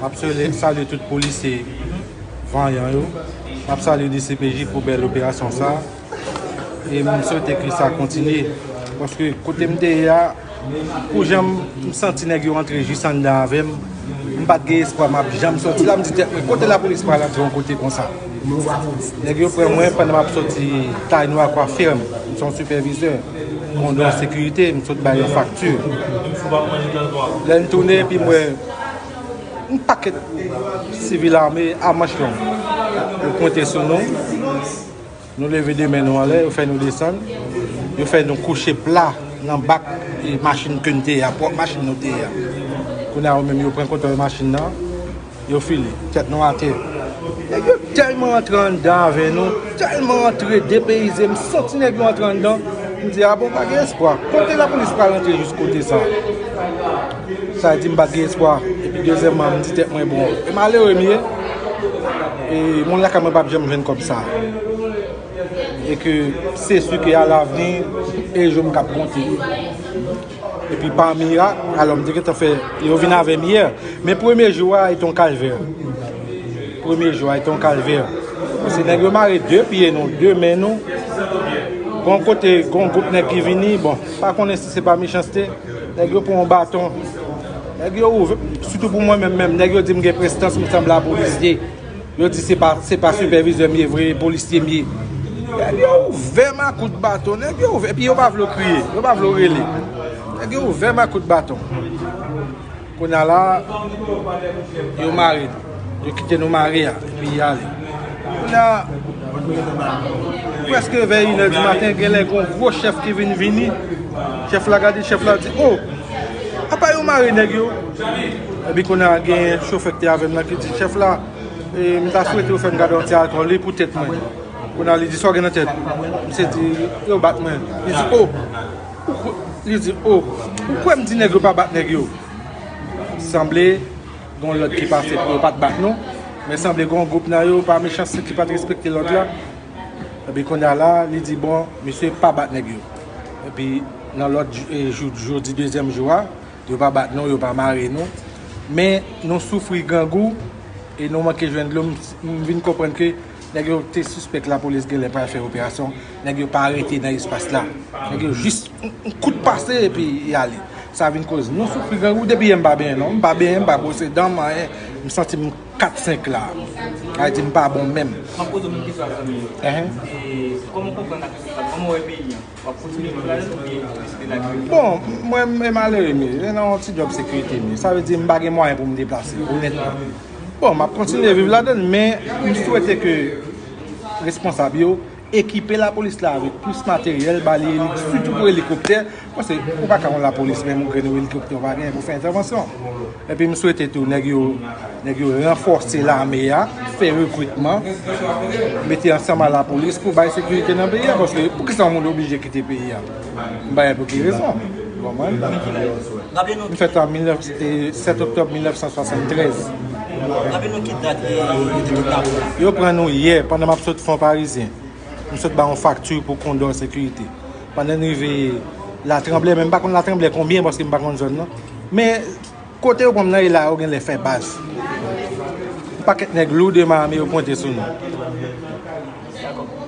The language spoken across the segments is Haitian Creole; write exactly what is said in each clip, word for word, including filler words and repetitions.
M swete salye tout polisye vanyan yo. M ap salye D C P J pou bèl operasyon sa. E m swete ke sa kontinye. Paske kote m te ye a, pou jan m santi nèg yo antre jis anndan avè m, m pa t gen espwa m ap janm sòti la. M di tèt mwen, kote lapolis pral antre yon kote konsa? Nèg yo pran mwen pandan m ap sòti Taynwa Coiffure. M se yon sipèvizè, kondò sekirite, m sot bay yon fakti. Lè n tounen, epi m wè yon pakèt sivil ame a manch long. Yo pwente sou nou. Nou leve de men nou anlè, yo fè nou desann. Yo fè nou kouche pla nan bak e machin ke n te ye a, pwòp machin nou te ye a. Kounye a, yo menm, yo pran kontwòl machin nan, yo file, tèt nou atè. Nèg yo tèlman antre anndan avè nou, tèlman antre depeyize, m santi nèg yo antre anndan. M di, a bon, pa gen espwa. Kote lapolis pral antre jis kote sa? Sa di m pa t gen espwa. Epi dezyèmman, m di tèt mwen, bon, e malere m ye. E moun lakay mwen p ap janm jwenn kòb sa. E ke se si ke alavni, e jou m k ap konte. Epi pa mirak, alò m te gentan fè, yo vin avè m yè. Men premye jou a, e te yon kalvè. Premye jou a, e te yon kalvè. Paske nèg yo mare de pye nou, de men nou. Gon kote, gon gwoup nèg ki vini, bon, pa konnen si se pa mechanste. Nèg yo pran yon baton. Nèg yo ouvè, sitou pou mwen menm, menm, nèg yo di m gen prestans, m sanble a polisye. Yo di se pa, se pa sipèvizè m ye vre, polisye m ye. Nèg yo ouvè makout baton, nèg yo ouvè, epi yo pa vle w kriye, yo pa vle w rele. Nèg yo ouvè makout baton. Kounye a la, yo mare nou. Yo kite nou mare a, epi y ale. Kounye a, prèske vè inè di maten, gen lè gen yon gwo chèf ki vin vini. Chèf la gade, chèf la di, o, apa yo mare nèg yo? Epi kounye a, gen chofè ki te avè m nan ki di, chèf la, e, m ta swete yo fè m gade yon ti alkòl, wi, pou tèt mwen. Kounye a, li di, sa w gen nan tèt? Misye di, yo bat mwen. Li di, o, ou kwè, li di, o, ou kwè m di nèg yo pa bat nèg yo? Sanble gen yon lòd ki pase pou yo pa t bat nou, men sanble gen yon gwoup nan yo, pa mechanste, ki pa t respekte lòd la. Epi kounye a la, li di, bon, misye pa bat nèg yo. Epi nan lòt jou, e, jou, jodi dezyèm jou a, yo pa bat nou, yo pa mare nou. Men nou soufri grangou e nou manke jwenn dlo. M, m vin konprann ke nèg yo te sispèk lapolis genlè pral fè operasyon. Nèg yo pa rete nan espas la. Nèg yo jis yon, yon kout pase epi y ale. Sa vin koz nou soufri grangou. Depi yè m pa benyen non. M pa benyen, m pa bwose dan m, anyen. M santi m kat senk la. Sa vle di m pa bon menm. M ap poze w menm kesyon a zanmi yo. Enhen. E kòman w konprann ak sa? Kòman w wè peyi an? W ap kontinye viv ladan l oubyen w deside lage l? Bon, mwen, m malere m ye. Se nan yon ti djòb sekirite m ye. Sa vle di m pa gen mwayen pou m deplase, onètman. Bon, m ap kontinye viv ladan l, men m swete ke responsab yo ekipe lapolis la avèk plis materyèl, ba li eli-, sitou pou elikoptè, paske ou pa ka yon lapolis, menm yon grenn elikoptè ou pa genyen pou fè entèvansyon. Epi m swete tou, nèg yo, nèg yo ranfòse lame a, fè rekritman, mete ansanm a lapolis pou bay sekirite nan peyi a, paske poukisa yon moun oblije kite peyi a? M pa wè pou ki rezon. Ou konprann? Raple nou. M fèt an mil nèf, e, sèt oktòb mil nèf san swasanntrèz. Raple nou ki dat, e, yo te kidnape w. Yo pran nou yè, pandan m ap sot Fon Parizyen. M sot ba yon fakti pou kondò sekirite. Pandan n rive Latranblè, men m pa konn Latranblè konbyen, paske m pa konn zòn nan. Men kote yo pran m nan, e la yo genlè fè baz. Yon pakèt nèg lourdman ame yo pwente sou nou.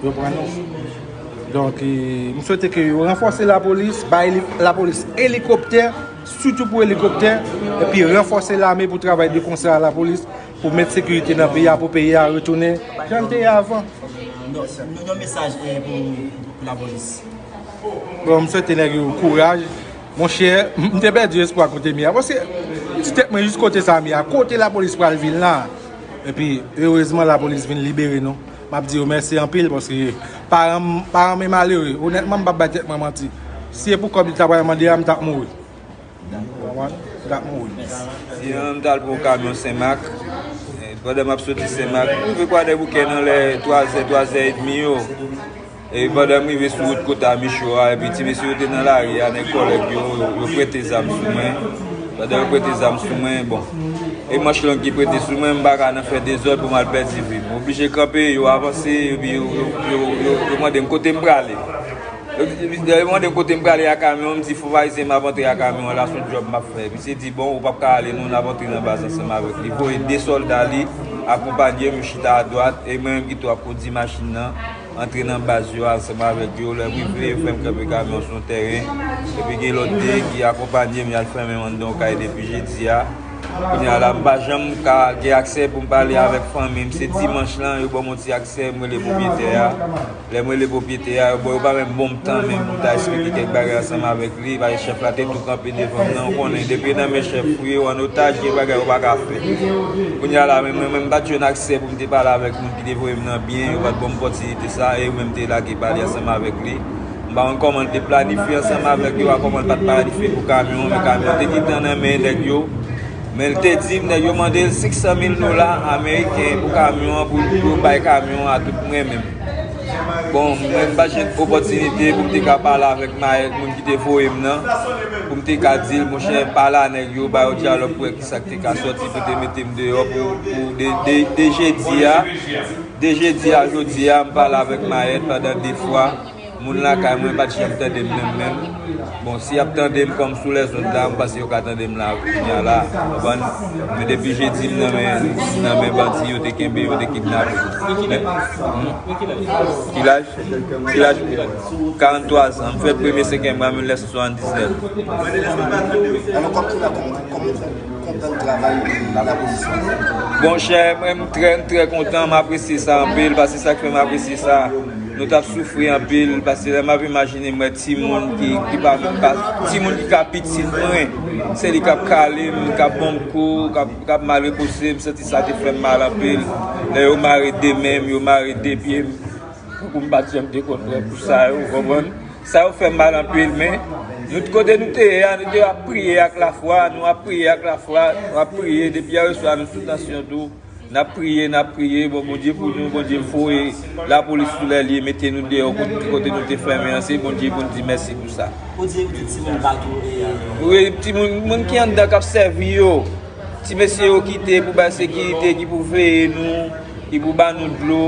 Yo pran nou. Donk, e, m swete ke yo ranfòse lapolis, bay li, lapolis elikoptè, sitou pou elikoptè, epi ranfòse lame pou travay de konsè a lapolis, pou met sekirite nan peyi a, pou peyi a retounen jan l te ye avan. Non, non, yon mesaj, e, pou, pou lapolis. Bon, m swete nèg yo kouraj. Monchè, m te pèdi espwa kote m ye a. Paske m di tèt mwen jis kote sa m ye a. Kote lapolis pral vin la? Epi, erezman, lapolis vin libere nou. M ap di yo mèsi anpil paske paran m, paran m e malere. Onètman, m p ap bay tèt mwen manti. Si e pou kòb li ta pral mande a, m t ap mouri. Ou konprann? M t ap mouri. Mèsi. Jan m t al pran yon kamyon Senmak. E, pandan m ap soti Senmak, m rive Kwadèboukè nan lè twa zè, twa zè edmi yo. E pandan m rive sou wout Kota Micho a, epi ti mesye yo te nan lari a, nèg kòlèg yo, yo, yo prete zam sou mwen. Pandan yo prete zam sou mwen, bon. E manch long ki prete sou mwen, m pa ka nan fè dezòd pou m al pèdi vi m. M oblije kanpe, yo avanse, epi yo, yo, yo, yo, yo mande m kote m prale. Yo di, yo mande m kote m prale a kamyon, m di fò Ayisyen m ap antre a kamyon an, la se yon djòb m ap fè. Misye di, bon, ou p ap ka ale non, n ap antre nan baz ansanm avèk li. Voye de sòlda li, akonpanye m, yo chita adwat, e mwen menm ki tou ap kondi machin nan, antre nan baz yo ansanm avèk yo. Lè m rive, yo fè m kanpe kamyon sou yon tèren, epi gen lòt de ki akonpanye m, y al fèmen m anndan yon kay depi jedi a. Kounye a la, m pa janm ka gen aksè pou m pale avèk fanmi m. Se dimanch lan, yo ban m yon ti aksè, m rele pwopyetè a. Lè m rele pwopyetè a, yo, bon, yo pa menm ban m tan menm pou m ta eksplike kèk bagay ansanm avèk li, paske chèf la te tou kanpe devan m nan, ou konnen, depi nan men chèf ou ye, ou an otaj, gen bagay ou pa ka fè. Kounye a la, men mwen, mwen, m pa t jwenn aksè pou m te pale avèk moun ki te voye m nan byen, yo pa t ban m opòtinite sa, e yo menm te lage pale ansanm avèk li. M pa konn kòman l te planifye ansanm avèk yo, a kòman l pa t planifye pou kamyon an, men kamyon an te gentan nan men nèg yo. Men l te di m, nèg yo mande l senk san mil dola ameriken pou kamyon an, pou, pou yo bay kamyon an a tout mwen menm. Bon, mwen m pa t jwenn opòtinite pou m te ka pale avèk mayèt moun ki te voye m nan, pou m te ka di l, monchè, pale a nèg yo, ba yo dyalòg pou wè kisa k te ka sòti pou te mete m deyò pou, pou de, de, de jedi a. De jedi a jodi a, m pale avèk mayèt pandan de fwa. Moun lakay mwen pa t janm tande m menm menm. Bon, si y ap tande m kòm sou lèzond la, m panse yo ka tande m la kounye a la. Konprann? Men depi jedi m nan men, m nan men bandi, yo te kenbe, yo te kidnape. Ki laj? Ki laj? Karant twa zan. M fèt premye senkyèm mwa mil nèf san swasanndisnèf. Alò, kòm ki la, kòman, kòman w kontan travay lapolis la? Bon, chè, mwen, m trè, m trè kontan, m apresye sa anpil, paske sa k fè m apresye sa, nou t ap soufri anpil, paske lè m ap imajine m wè timoun ki, ki pa, pa, timoun ki ka pitit mwen, se li k ap kale m, k ap ban m kou, k ap, k ap malrepose m, m santi sa te fè m mal anpil. Lè yo mare de men m, yo mare de pye m, tankou m pa t janm te konn wè pou sa yo, ou konprann? Sa yo fè m mal anpil, men nou, kote nou te ye a, nou te ap priye ak lafwa, nou ap priye ak lafwa, nou ap priye, depi yèreswa nou sou tansyon tou, n ap priye, n ap priye, bon, Bondye pou nou, Bondye voye lapolis sou lè l ye, mete nou deyò kote, kote nou te fèmen an, se Bondye pou n di mèsi pou sa. Ou di, ou di timoun pa tou e... Wi, timoun, moun ki anndan k ap sèvi yo, ti mesye yo kite pou bay sekirite, ki pou veye nou, ki pou ba nou dlo,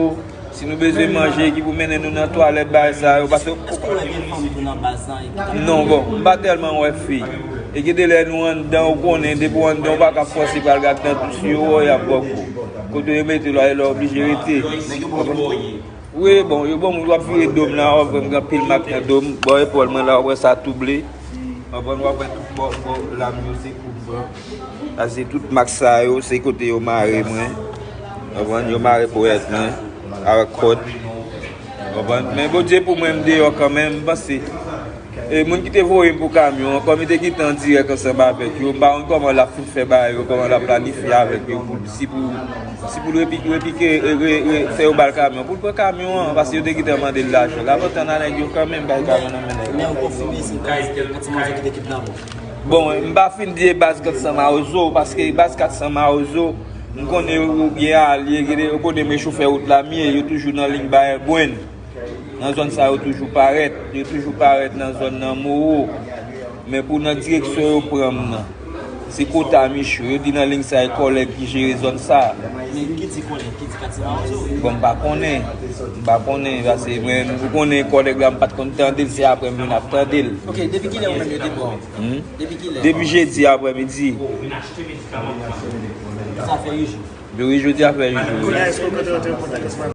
si nou bezwen manje, ki pou mennen nou nan twalèt, bagay sa yo, paske... Èske w wè gen fanm tou nan baz lan e ki t ap... Non, bon, m pa tèlman wè fi. E gen de lè nou anndan, ou konnen, depi w anndan, ou pa ka fòse pral gad nan dous yo, y ap ba w kou. Kote yo mete l la, e la w oblije rete. Nèg yo ba w kou? Wi, bon, yo ban m, w ap vire do m la, w ap wè m gen anpil mak nan do m. Bò epòl mwen la, w ap wè sa tou ble. W ap wè, w ap wè tout bò, bò lam yo se kout ban. Sa se tout mak sa yo, se kote yo mare mwen. Konprann? Yo mare ponyèt mwen avèk kòd. Konprann? Men Bondye pou mwen, m deyò kanmenm, m panse. E moun ki te voye m pou kamyon an, kòm li te gentan an dirèk ansanm avèk yo, m pa konn kòman l ap fin fè bagay yo, kòman l ap planifye avèk yo, pou, si pou, si pou l repi-, repike, e, re-, re-, fè yo ba l kamyon, pou l pran kamyon an, paske yo te gentan mande l lajan. L ap antann a nèg yo kanmenm, bay kamyon nan men nèg yo. Men ou konfime se baz Kat San Mawozo ki te kidnape w? Bon, m pa fin di e baz Kat San Mawozo, paske baz Kat San Mawozo, m konnen yo byen alye, gen de, yo konnen men chofè wout la m ye, yo toujou nan liy Bayè Bwenn. Nan zòn sa, yo toujou parèt, yo toujou parèt nan zòn nan Mowo. Men pou nan direksyon yo pran m nan, se Kota Micho, yo di nan liy sa, e kòlèg ki jere zòn sa. Men ki di kòlèg, ki di Kat San Mawozo? Bon, m pa konnen, m pa konnen, paske mwen, ou konnen kòlèg la, m pa t konn tande l, se apre m vin ap tande l. Ok, depi kilè ou menm yo te pran w? Hmm? Depi kilè? Depi jedi aprèmidi. Sa fè uit jou. Wi, jodi a fè uit jou, wi. Kounye a, èske w kontan antre an kontak ansanm